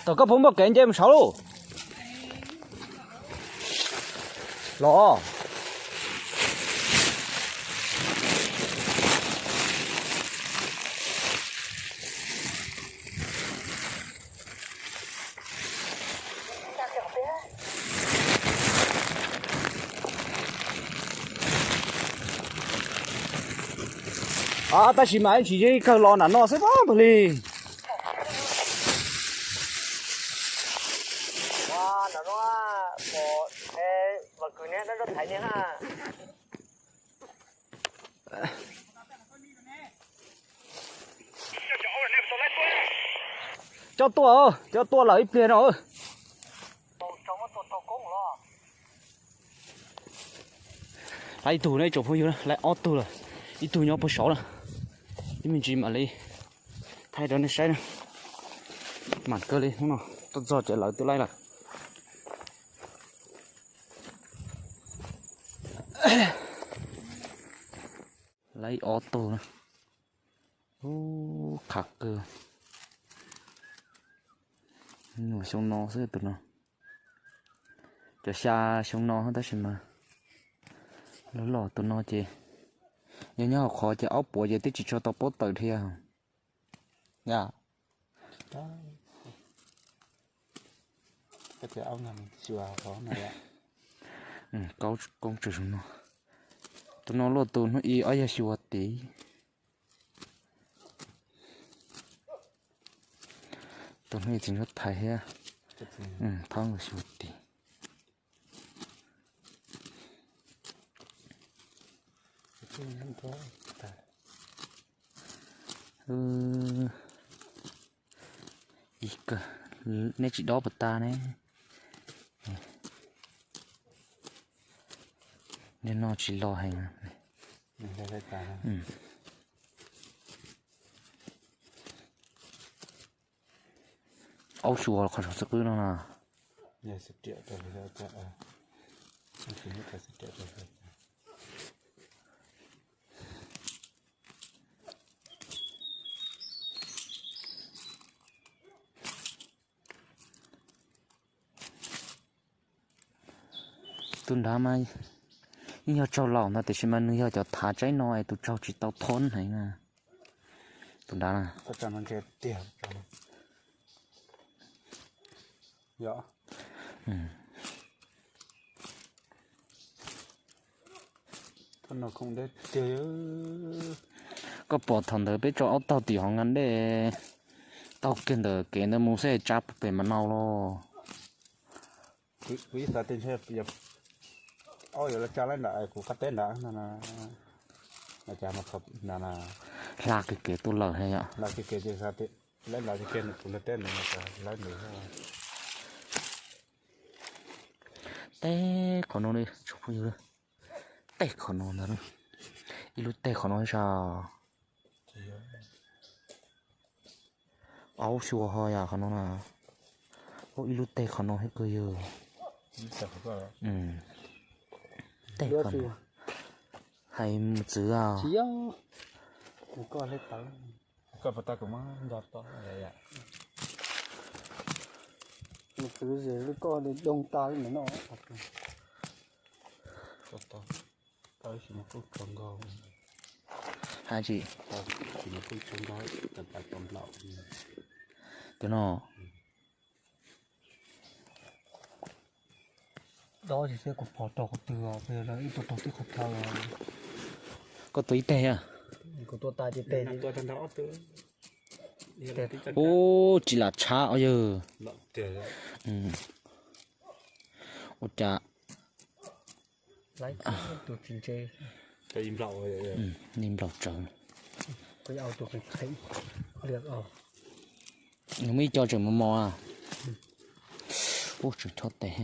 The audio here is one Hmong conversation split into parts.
Thaum koj puas muaj kev nce mus saud lauj? Los. Tab sis mas tsis yeej kawg los nram no xwb pab npawg li. Coj tuaj, coj tuaj lawm ib pliag no. Laib ib tug na tsoom phooj ywg, laib ob tug lawm, ib tug nyob puag saud na. Ib me ntsis mam li thaij rau nej saib na. Mam kawg li hnub no, tuaj txog ces lawv twb laib lawm. Laib ob tug na. Ub, qhav kawg. Nyuam xyoo no xwb tus no. Cov xya xyoo no tab sis mas loj loj tus no ces yog nyob hauv qhov ces ob puas ces twb tsis tshua tau paub tawm dhia. Yog. Koob tsawg zoo no. Tus no luaj tus hnub ib ob yog xyuas tid. Tus hnub ib txiv ntsuab thaiv thiab. Thab nkaus xyuas tid. Ib kawg, neb tsis dob puas tas ne? Nim no tsis los heev. Aub xyuas qhov saum xwb qwb no na. Tus nrad mas yeej yog tsaug laus ntag tiam sis mas nws yog cov thav tsaib no es tus tsaug tsis tau thoob heev na. Tus nrad na. Koj pom thaum ntawd peb tso aub taug tim hov nka dej, taug kiag ntawm kev ntawd mus xwb tsa pem mas nau los. Kuv ib xav tias ntshe aub yuav los tsa laib nram kuv qab teb nrad no, cas mas hla kiag kev tuaj lawm thiab yom. Hla kiag kev ces xav tias laib nrad ces kiag kuv lawv teb nrad, laib nrad. Teb qhov no, teb qhov no ntag, ib lub teb qhov no sas. Aub xyuas ho yam qhov no na. Ib lub teg qhov no thiab kawg yog. Teg qhov no. Hais mus txwv a. Mus txwv koj doog tas li no. Hais tsis. Cov no. Dob tsis xwb kuv pom rau qhov twg os, ib tug rau tib qhov chaw. Koj tua ib teg a? Kuv tua tas ces teg. Ub, tsis lam tshab os yawg. Ua cas li nplaum tsawv. Nws muaj ib co tseem mos mos a. Ub, tseem chob tes.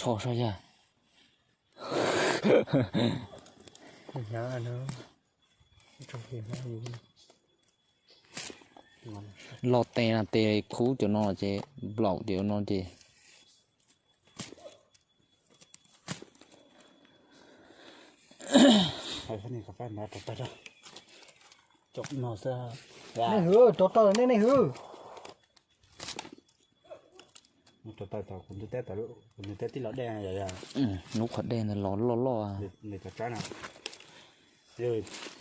Rho saib yog. Los tes na, tes khub cov no ces nplaum cov no ces. Thaum nej rov taw, rov taw nej hwv, rov taw nej nej hwv. Rov taw thaum kuv ntu teb, kuv ntu teb tib los dej, lub qhov dej ntawd los loj loj. Nws cov tsab no,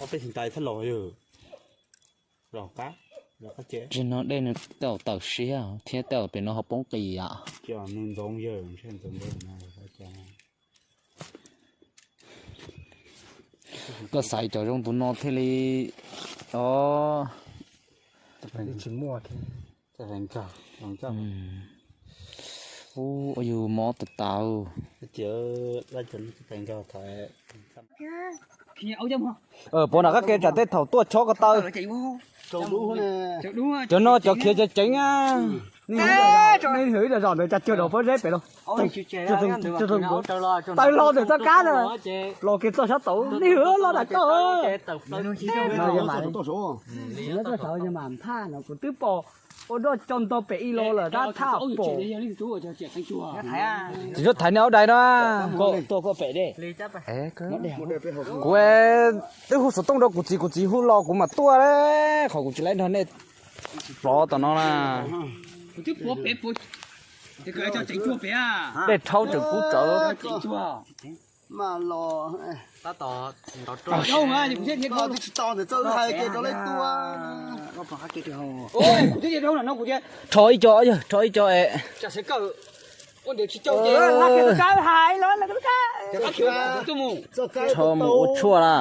ob peb xyoo tas thab los yog los qab, los qab ces. Tsis no dej nws tej zaum tawm siab thiab tej zaum pem no ho poob qis yom. Ces nws ntxoov yawg, ntshe ntxoov ntxoov no. Koj xaiv cov zoo tus no thiaj li, o. Tsis muaj. Ub, yus mob tas tas. Puas nram qab ke tsam tej thaum tuaj chob ko taw. Cov no cov khiav ceev ceev na. Nej hwv ib zom ntawd cas cuag nram pob zeb pem los. Taw hlo ntawm txoj kab na, los kiag txoj sab tod, nej hwv los nram koj. Txoj saud mas thaj no kuv twb pom ua doj co nto pem ib lo lawm tab thaj pom. Tsis txhob thaiv nej aub dai no. Kuv twb hu xov tooj rau kuv txiv, kuv txiv hu los kuv mam tuaj, qhov kuv tsis laib nrog nej plov tom no na. Dej rhaub tseem kub tsawv. Rho ib co, rho ib co es. Rho mus ua tshuaj na.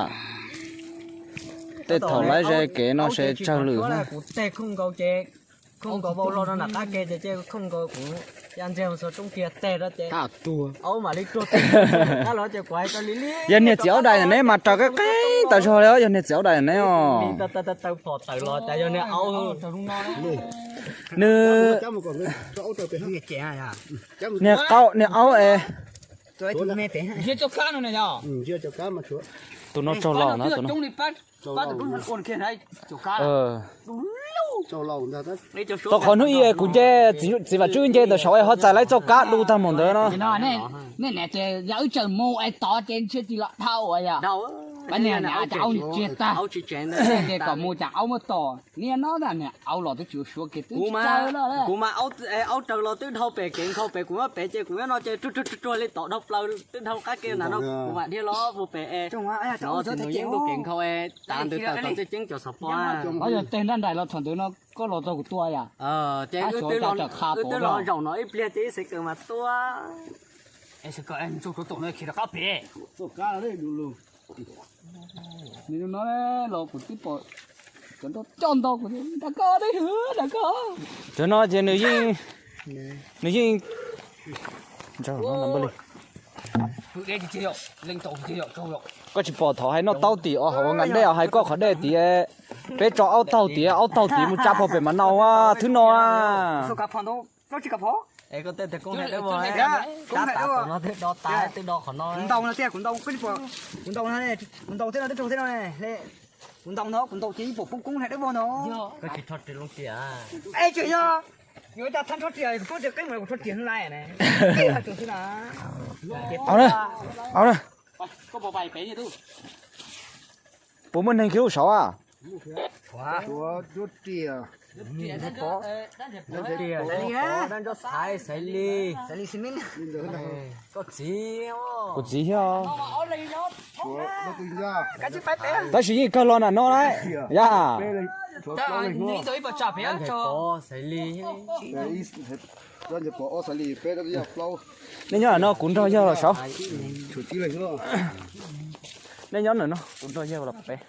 Tej thaum lawv ze kev no ces tsawg lwm. Khooj nkaus vau los no nram qab ke ces khooj nkaus kuv ya ntseg mus xov roob kiag teg no ces aub mam li tuag teg. Yog niag txiv aub dais ntawm neb mas raws qeeb qeeb tas zog li os, yog niag txiv aub dais ntawm neb os. Taw phom tawm los cas yog niag aub. Nws niag qaub niag aub es. Tus no tsaug laus na, tus no. Tau qhov hnub ib kuv nce, txiv Vam Tswb nce ntawm saud es ho txais lawv txoj kab du tag mus ntawd no. Nej niam ces yog wb tseem mus es tod ces ntshe tsis los dhau yom. Pab niag niam cas aub tsiag tag, ces kom mus cas aub muab tom niaj no niag aub los twb tsis suav kiag twb tsis tsaw lawm. Kuv mas aub raws los twb dhau pem kev nkhaus pem kuv muab pem ces kuv nyob no ces ruag ruag ruag li tom dhau plaws twb dhau qab ke ntawm no kuv mam dhia los mus pem es. Nws yeej ntuj kev nkhaus es tas ntawd tawm tom tseeb cov xov pos. Yog teg nraj nraim los thaum ntawd no koj los tau kuv tua yom. Ces wb twb los zaum no ib pliag ces ib xeev kawg mas tua. Nws no los kuv twb pom cov nroj coj ntau kuv, nram koj, nram koj. Cov no ces nws yeej, nws yeej, koj tsis pom thaum hais noj taub tim os, hauv nkas dej os, hais koj qhov dej tias peb tso aub taug tias, aub taug tid mus tsa pog pem mas nau a, thwb no a. Kuv ntaus no, kuv ntaus ces ib puas poob koob hlais dawb vog no. Koj tsis rho riam loo tias. Es tseem yog yuav cas thab rho riam, kuv poob tias qeeb mas kuv rho riam hlais ne. Au na, au na. Puas muaj neeg kiag lub saud a? Kuv txiv thiab. Tab sis yeej kawg los nram no na. Yam. Nej nyob nram no kuv nrog yawg los saud. Nej nyob nram no kuv nrog yawg los pem.